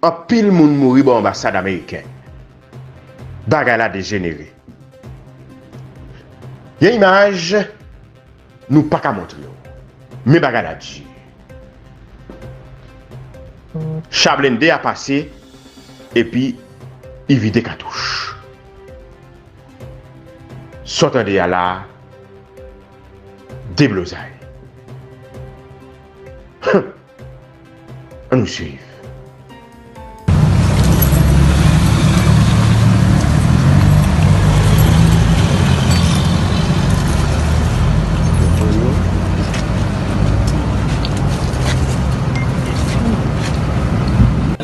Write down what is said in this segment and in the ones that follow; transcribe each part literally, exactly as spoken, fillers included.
Anpil moun mouri bò anbasad ameriken. Bagay la dejenere. Gen imaj nou pa ka montre w. Men bagay la di. Cha blende a pase epi li vide katouch. Sa w tande a la, deblozay. Ann nou swiv.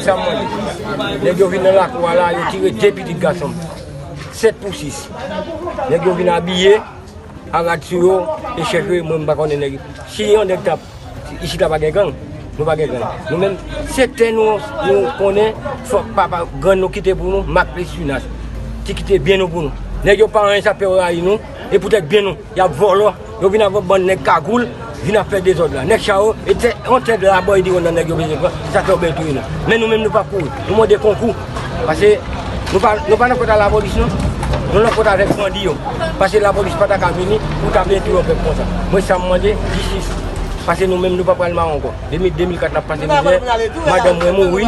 Sa m mande. Nèg yo vin nan lakou a la, yo tire de pitit gason m. Sèt pou sis. Nèg yo vin abiye, a rad sou yo, e chèf yo, mwen m pa konnen nèg yo. Si yon nèg t ap, isit la pa gen gang, nou pa gen gang. Nou menm, se tè nou, nou konnen, fòk papa grann nou kite pou nou, mak plis finas. Ti kite byen nou pou nou. Nèg yo pa anyen sa fè yo rayi nou, e poutèt byen nou, y ap vòlò. Yo vin avè bann nèg kagoul, vin ap fè dezòd la. Nèg sa yo, e tè, yon tèt la bò, e di yo nan nèg yo bezwen pran, sa fè yo byen touye nou. Men nou menm nou p ap kouri. Nou mande konkou. Paske nou pa, nou pa nan kont a lapolis non. Nou nan kont avèk bandi yo. Paske lapolis pa ta ka vini pou ta vin touye yon pèp konsa. Mwen sa m mande, jistis. Paske nou menm nou pa pral mare ankò. Depi de mil kat n ap pase mizè. Madanm mwen mouri.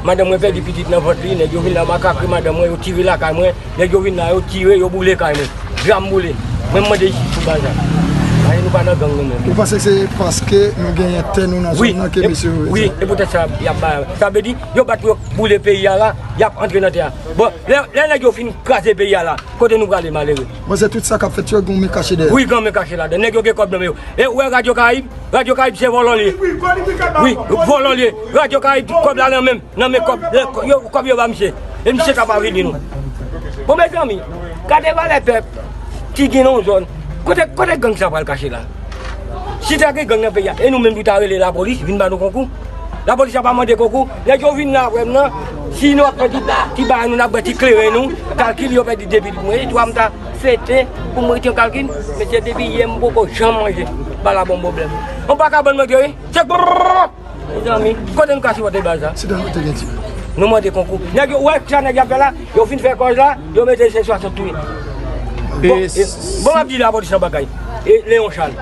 Madanm mwen pèdi pitit nan vant li. Nèg yo vin la masakre madanm mwen, yo tire lakay mwen. Nèg yo vin la, yo tire, yo boule kay mwen. Dram boule. Mwen m mande jistis pou bagay sa. Paske nou pa nan gang nou menm. Ou panse se paske nou genyen tè nou nan zòn nan ke mesye yo wi, e poutèt sa y ap bay. Sa vle di, yo bat pou yo boule peyi a la, y ap antre nan tè a. Bon, lè, lè nèg yo fin kraze peyi a la, kote nou prale malere? Bon, se tout sa k ap fèt yo, gen yon men kache dèyè. Wi, gen yon men kache ladan. Nèg yo gen kòb nan men yo. E ou wè Radyo Karayib? Radyo Karayib se vòlò l ye. Wi, vòlò l ye. Radyo Karayib, kòb la nan men m. Nan men kòb, yo, kòb yo ba misye. E misye ka pa vini non. Bon, mezanmi, gade valè pèp ki gen nan yon zòn. Kote, kote gang sa pral kache la? Si ta gen gang nan peyi a, e nou menm pou ta rele lapolis, vin ba nou konkou. Lapolis ap pa mande konkou. Nèg yo vin la avè m nan. Si nou ap fè ti, ti bagay nou, n ap bwè ti kleren nou. Kalkil yo pèdi de pitit mwen. E twa m ta fete pou m rete yon kalkil. Mesye, depi yè m poko janm manje. Ba la bon pwoblèm. On pa ka ban m manje, wi. Se gwo. Mezanmi, kote nou ka sipòte baz la? Se dan kote gen ti. Nou mande konkou. Nèg yo, ou wè sa nèg yo ap fè la? Yo fin fè kòj la, yo mete se swasant touye. Bon, e, bon, m ap di lapolis yon bagay. E Leon Charles.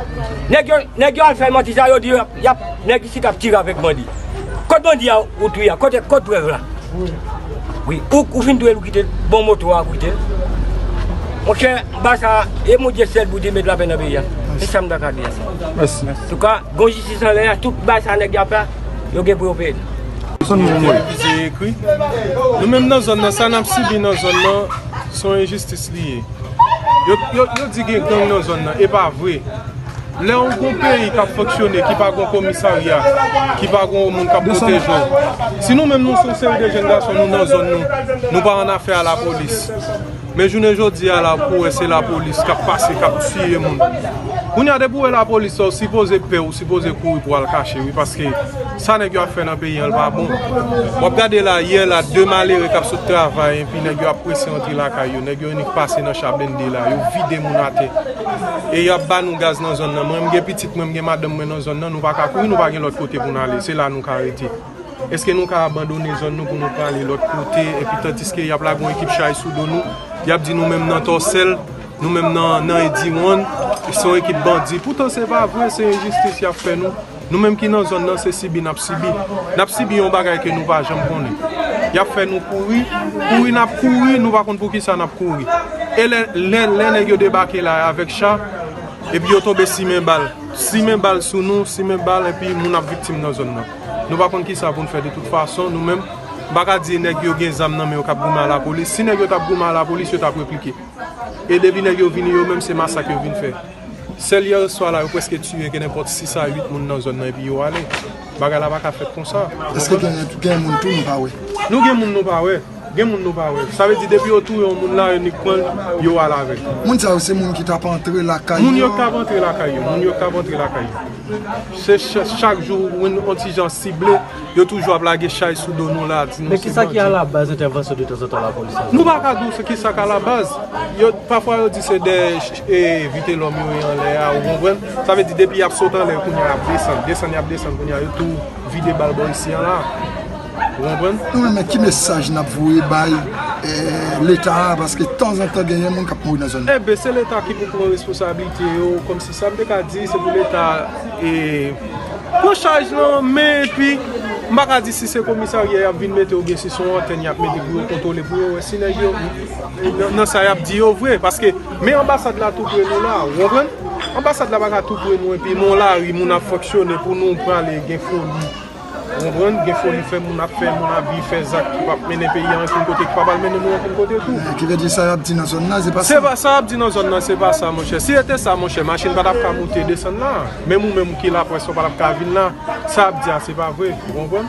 Nèg yo, nèg yo al fè manti sa, yo di y ap, y ap, nèg isit ap tire avèk bandi. Kot bandi a ou touye a? Kote, kot prèv la? Wi, ou, ou fin touye l, ou kite l. Bon, moto a, ou kite l. Monchè, ba sa, e Bondye sèl pou te met lapè nan peyi a. Se sa m ta ka di a. Mèsi. Antouka, gon jistis anlè a, tout bagay sa nèg y ap fè, yo gen pou yo peye. Son nou mwen. Refize ekri. Nou menm nan zòn nan, sa n ap sibi nan zòn nan, se yon enjistis li ye. Yo, yo, yo di gen gang nan zòn nan, e pa vre. Lè yon gon peyi k ap fonksyone, ki pa gon komisarya, ki pa gon moun k ap pwoteje w, si nou menm nou se yon seri de jèn gason, nou nan zòn nou, nou pa annafè a lapolis. Men jounen jodi a la, pou wè se lapolis k ap pase, k ap tiye moun. Kounye a, depi w wè lapolis la, ou sipoze pè, ou sipoze kouri pou w al kache, wi, paske sa nèg yo ap fè nan peyi an, l pa bon. W ap gade la, yè la, de malere k ap sot travay, epi nèg yo ap prese antre lakay yo. Nèg yo annik pase nan cha blende la, yo vide moun atè. E y ap ba nou gaz nan zòn nan. Mwen, m gen pitit mwen, m gen madanm mwen nan zòn nan, nou pa ka kouri, nou pa gen lòt kote pou n ale. Se la nou ka rete. Èske nou ka abandone zòn nou pou nou prale lòt kote, epi tandiske y ap lage yon ekip chay sou do nou, y ap di nou menm nan Tòsèl, nou menm nan, nan Ediwonn, se yon ekip bandi. Poutan se pa vre, se enjistis y ap fè nou. Nou menm ki nan zòn nan, se sibi n ap sibi. N ap sibi yon bagay ke nou pa janm konnen. Y ap fè nou kouri, kouri n ap kouri, nou pa konn poukisa n ap kouri. E lè, lè, lè nèg yo debake la avèk cha, epi yo tonbe simen bal. Simen bal sou nou, simen bal, epi moun ap viktim nan zòn nan. Nou pa konn kisa pou n fè de tout fason, nou menm, m pa ka di nèg yo gen zam nan men yo k ap goumen a lapolis. Si nèg yo t ap goumen a lapolis, yo t ap replike. E depi nèg yo vini, yo menm se masak yo vin fè. Sèl yè swa la, yo prèske tiye kenenpòt sis a uit moun nan zòn nan epi yo ale. Bagay la pa ka fèt konsa. Èske gen, gen moun tou nou pa wè? Nou gen moun nou pa wè. Gen moun nou pa wè. Sa vle di depi yo touye yon moun la, yo nik pran l, yo al avè l. Moun sa yo se moun ki t ap antre lakay yo? Moun yo k t ap antre lakay yo. Moun yo k t ap antre lakay yo. Se ch-, chak jou, yon, yon ti jan sible, yo toujou ap lage chay sou do nou la, di nou se bandi. Men kisa ki alabaz entèvansyon de tanzantan lapolis la? Nou pa ka di w se kisa k alabaz. Yo, pafwa yo di se dèyè, e, Vitelòm yo ye anlè a, ou konprann? Sa vle di depi y ap sot anlè, kounye a y ap desann, desann y ap desann, kounye a yo tou vide bal bò isi an la. Ou konprann? Nou menm, men ki mesaj n ap voye bay, eh, Leta a, paske tanzantan genyen moun k ap mouri nan zòn nan? Enben, se Leta ki pou pran responsablite yo, kòmsi sa m te ka di, se pou Leta, eh, pran chaj lan, men epi, m pa ka di si se komisarya y ap vin mete oubyen si se yon antèn y ap mete pou yo kontwole, pou yo wè si nèg yo, nan, nan sa y ap di yo vre, paske, men anbasad la tou pre nou la, ou konprann? Anbasad la pa ka tou pre nou, epi nan lari, moun ap fonksyone pou nou prale gen foli. Ou konprann? Gen foli fè moun ap fè, moun abi, fè zak ki p ap mennen peyi a ankenn kote, ki pa pral mennen nou ankenn kote tou. Eh, ki vle di sa y ap di nan zòn nan, se pa sa? Se pa sa y ap di nan zòn nan, se pa sa, monchè. Si se te sa, monchè, machin pa t ap ka moute desann la. Menm ou menm ki laprès, ou pa t ap ka vin la. Sa y ap di a, se pa vre. Ou konprann?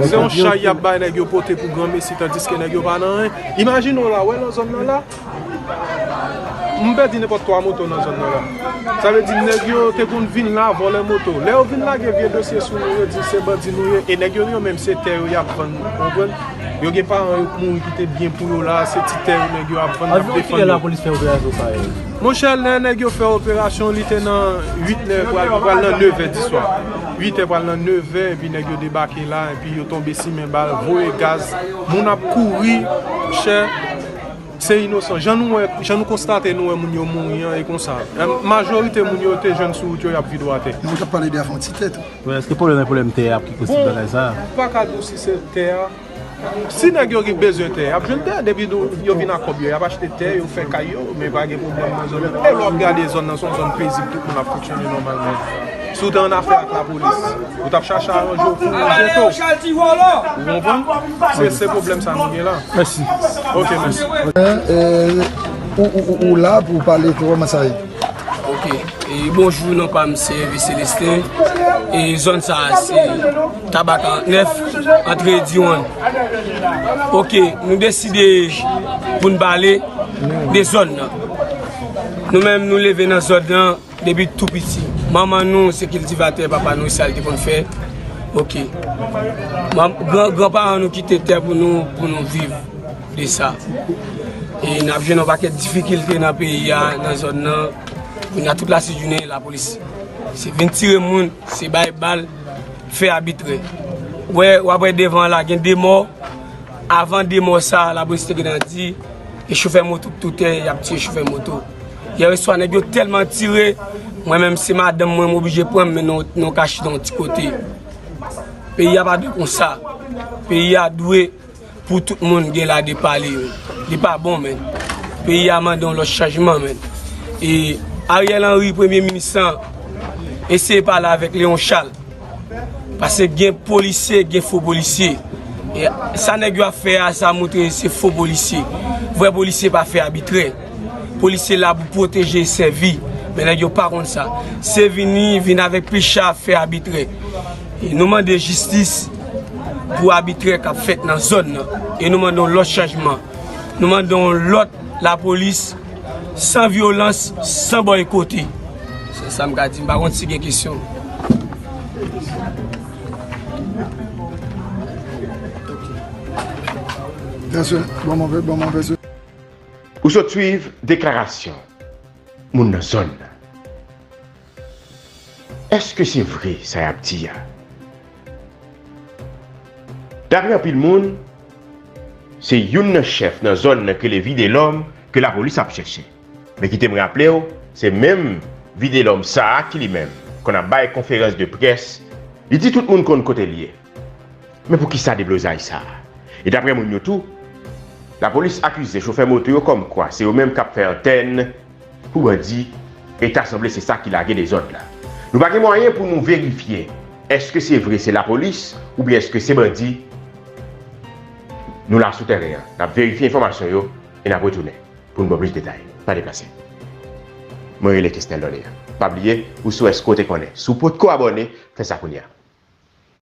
Se yon chay y ap bay nèg yo pote pou granmesi, tandiske nèg yo pa nan anyen. Imajine w la, wè nan zòn nan la, m pèdi nenpòt twa moto nan zòn nan la. Sa vle di nèg yo te konn vin la, vòlè moto. Lè yo vin lage vye dosye sou nou, yo di se bandi nou ye. E nèg yo, yo menm, se tè yo y ap vann, ou konprann? Yo gen paran yo k mouri ki te byen pou yo la, se ti tè yo nèg yo ap vann, y ap defann yo. Anviwon kilè lapolis fè operasyon sa yo? Monchè, lè nèg yo fè operasyon, li te nan uit è, pral, pral nan nevè di swa. Uit è pral nan nevè, epi nèg yo debake la, epi yo tonbe simen bal, voye gaz. Moun ap kouri, monchè. Se inosan. Jan nou wè, jan nou konstate, nou wè moun yo mouri an, e konsa. Majorite moun yo te jwenn sou wout yo, y ap vide w atè. Nou t ap pale de afè yon ti tè tou. Wi, èske pwoblèm nan pwoblèm tè a ki koz tout bagay sa a? Bon, m pa ka di w si se tè a. Si nèg yo gen bezwen tè, y ap jwenn tè. Depi nou, yo vin ak kòb yo, y ap achte tè, yo fè kay yo, men pa gen pwoblèm nan zòn nan. E lè w ap gade zòn nan, se yon zòn pezib, tout moun ap fonksyone nòmalman. Si w te annafè ak lapolis, ou t ap chache aranje w pou w jete w. Ou konprann? Se, se pwoblèm sa nou gen la. Mèsi. Ok, mèsi. Eh, eh, ou, ou, ou, ou la pou w pale kòman sa ye? Ok. E bonjou, non pa m se Hervé Célestin. E zòn sa a se Taba karant nèf, antre Diwan. Ok, nou deside pou n pale de zòn nan. Nou menm, nou leve nan zòn nan. Depi tou piti. Manman nou se kiltivatè, papa nou se sa l te konn fè. Ok. Manm-, gran, granparan nou kite tè pou nou, pou nou viv de sa. E n ap jwenn yon pakèt difikilte nan peyi a, nan zòn nan. Kounye a tout lasidjounen, lapolis se vin tire moun, se bay bal, fè abitrè. Wè, w ap wè devan la, gen de mò. Avan de mò sa a, lapolis te gentan di, e chofè moto k tou tè, y ap tiye chofè moto. Yè swa, nèg yo tèlman tire, mwen menm, se madanm mwen, m oblije pran m mennen nan yon kach nan yon ti kote. Peyi a pa dwe konsa. Peyi a dwe pou tout moun gen la de pale yo. Li pa bon, menn. Peyi a mande yon lòt chanjman, menn. E Ariel Henry, premye minis lan, eseye pale avèk Léon Charles. Paske gen polisye, gen fo polisye. E sa nèg yo ap fè a, sa montre se fo polisye. Vrè polisye pa fè abitrè. Polisye la pou pwoteje, sèvi. Men nèg yo pa konn sa. Se vini, vin avèk plis cha, fè abitrè. E nou mande jistis pou abitrè k ap fèt nan zòn nan. E nou mande yon lòt chanjman. Nou mande yon lòt lapolis san vyolans, san bòykote. Se sa m ka di, m pa konn si gen kesyon. Pèsonn, bon, mwen, bon, mwen, pèsonn. Ou sot swiv deklarasyon moun nan zòn nan. Èske se vre sa y ap di a? Daprè anpil moun, se youn nan chèf nan zòn nan ki rele Vide Lòm ke lapolis ap chèche. Men kite m raple w, se menm Vide Lòm sa a ki li menm konn ap bay konferans de près, li di tout moun konn kote l ye. Men poukisa deblozay sa a? E daprè moun yo tou, lapolis akize chofè moto yo kòmkwa se yo menm k ap fè antèn pou bandi, e ta sanble se sa ki lage dezòd la. Nou pa gen mwayen pou nou verifye èske se vre se lapolis oubyen èske se bandi. Nou la sou tèren an, n ap verifye enfòmasyon yo e n ap retounen pou n ba w plis detay. Pa deplase. Mwen rele Kesnel Lòlè. Pa bliye, ou sou Èske w te konnen? Si w potko abòne, fè sa kounye a.